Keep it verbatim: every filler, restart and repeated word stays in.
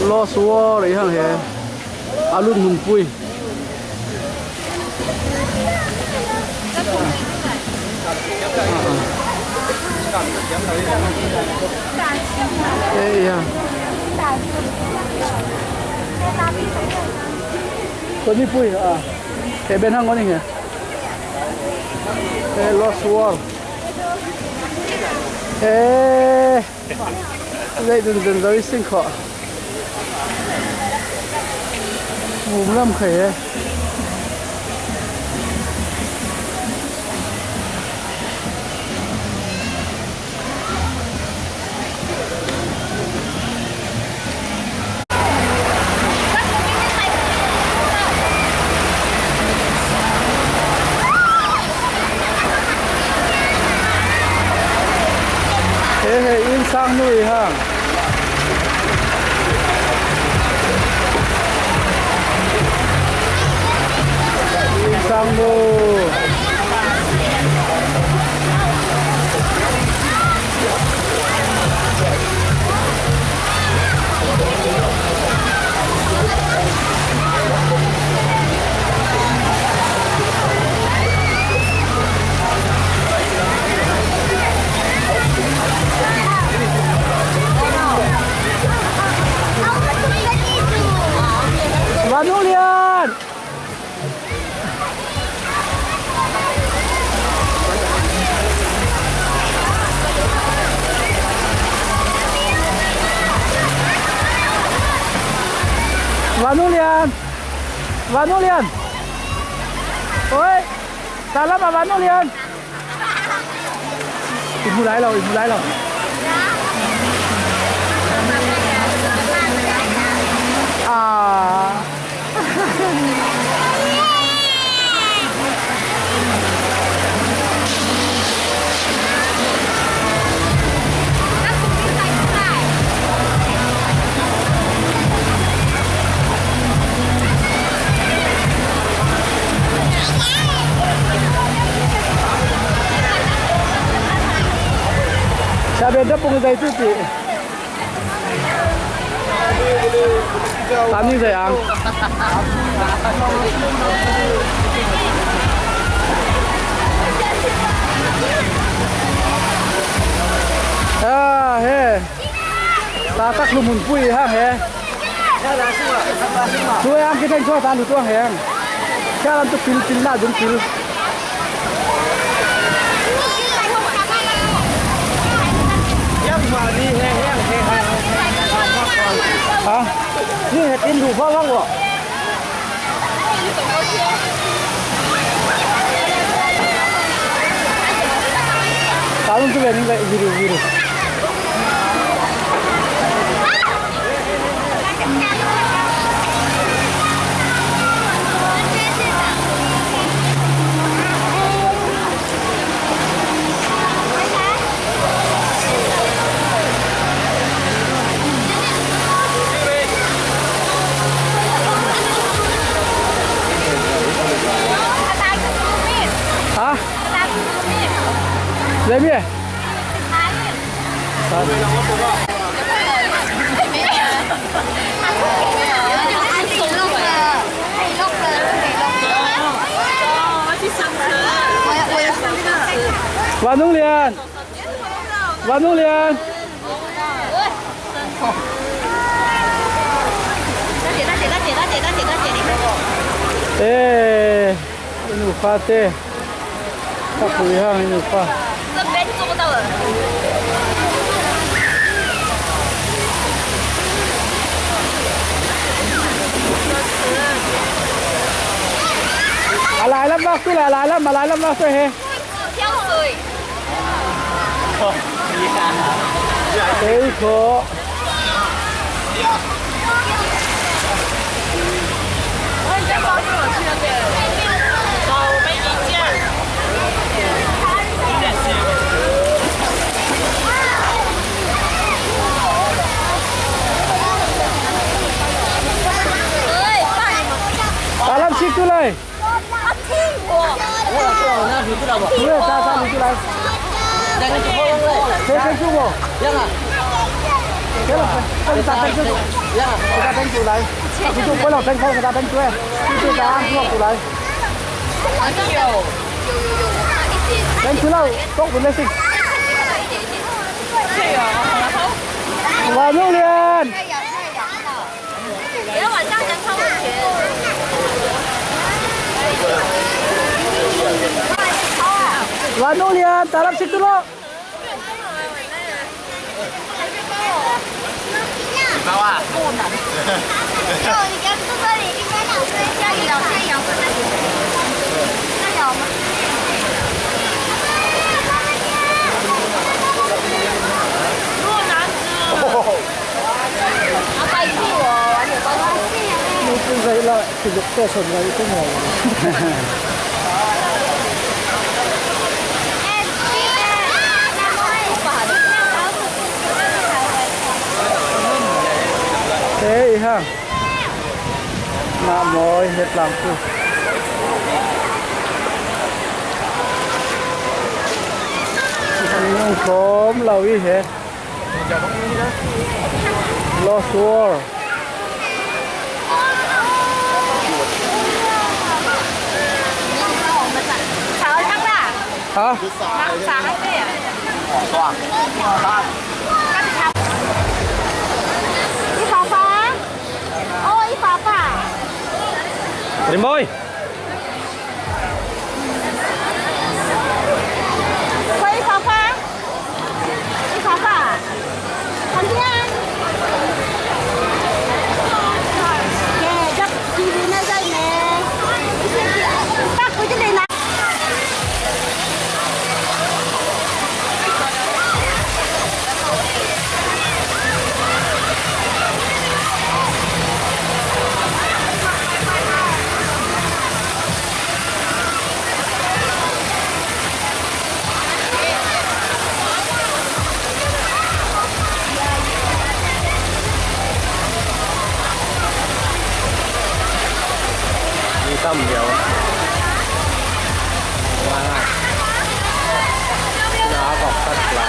Lost World i hang he. A lut hmun pui. Ei, ya. Tony pui, a. He ben hang ngoni he. He Lost World. He. Zei dun dun zoi sing kho. Vum lam khai he. He he, inn sang nu i hang. Inn sang nu. Vanung Lian! Vanung Lian! Vanung Lian! Oi! Salam a Vanung Lian! I hmu lai lo, i hmu lai lo. Ah. Sabe da pung dai tu ti. Tani zai ang. Ah, he. Ta tak lu mun pui hang he. Tu ang kita jua ta lu tuang he. Kya lam tu pil pil la dun pil. Ha? Ni he tin du fa wang wo. Kalung tu bening video video. Ha? Lebi? Vanung Lian. Vanung Lian. Eh, nu fa te. Ka pui hang inu pa. A lai lam vak tu la, a lai lam, a lai lam vak tu he. Ei ko. Alam situ lai. Ue, ta, ta, ni tu lai. Te, te, tu bo. Te, ta, ta, tu. Người ta đánh tụi này. Tụi tôi có lòng đánh không, người ta đánh tôi. Tụi tôi đã ăn thua tụi này. Đánh tụi nào, tốt tụi này xin. Và Hương Liên. Và Hương Liên, ta lắm xin tụi nó. Thế ha. Mah mawi he tlangtu. Nung khom lo i he. Lost World. Hả? Rimoi. Đi tâm nhiều. Wow. Nó có cắt là.